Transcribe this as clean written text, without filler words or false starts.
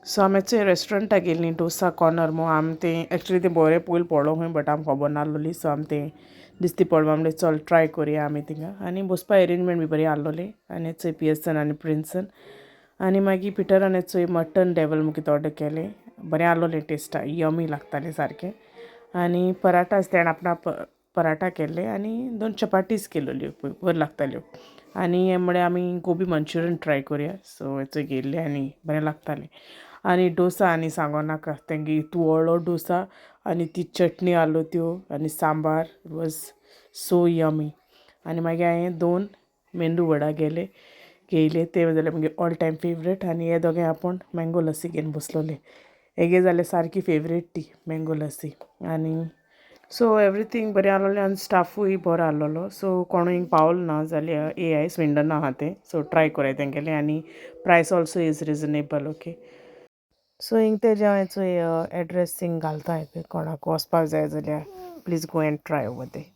So आमी चोय रेस्टोरंटा गेल्लीं डोसा कॉर्नर मो आमी तें एक्चुली तें बोरें पोयल पोडलो खूंय बट आमकां खोबोर नाहलोली. सो आमी तें दिसती पोडलो म्हणलें चल ट्राय कोरया आमी थिंगा. आनी बोसपा एरेंजमेंट बी बरी आहलोली. आनी चोय पियर्सन आनी प्रिन्सन आनी मागीर पिटरान चोय मटन डेवल कितें ऑर्डर केलें. बरें आहलोलें टेस्टा, यमी लागतालें सारकें. आनी पराठास तेणें आपणा पराठा केल्ले आनी दोन चपाटीस केलोल्यो बऱ्यो लागताल्यो. आनी हें म्हळ्यार आमी गोबी मंचुरियन ट्राय कोरया. सो चोय घेयल्लें आनी बरें लागतालें. आनी डोसा आनी सांगो नाका, तेंगे इतू व्होडलो डोसा आनी ती चटणी आहलो त्यो आनी सांबार वॉज सो यमी. आनी मागीर हांयें दोन मेंदू वडा गेले घेयले, ते जाल्यार मुगे ऑल टायम फेवरेट. आनी हे दोगे आपूण मँगो लस्सी घेवन बसलोले. हेगे जाल्यार सारकी फेवरेट ती मँगो लस्सी. आनी सो एवरीथींग बरें आहलोलें आनी स्टाफूय बरो आहलोलो. सो कोणूय हिंग पावल ना जाल्यार ए I स्विंडना आहा तें. सो ट्राय कोराय तेंगेलें. आनी price also is reasonable, okay. So हिंग तेजें हांव चोय एड्रेस हिंग घालता, कोणाक वचपाक जाय जाल्यार please go and try over there.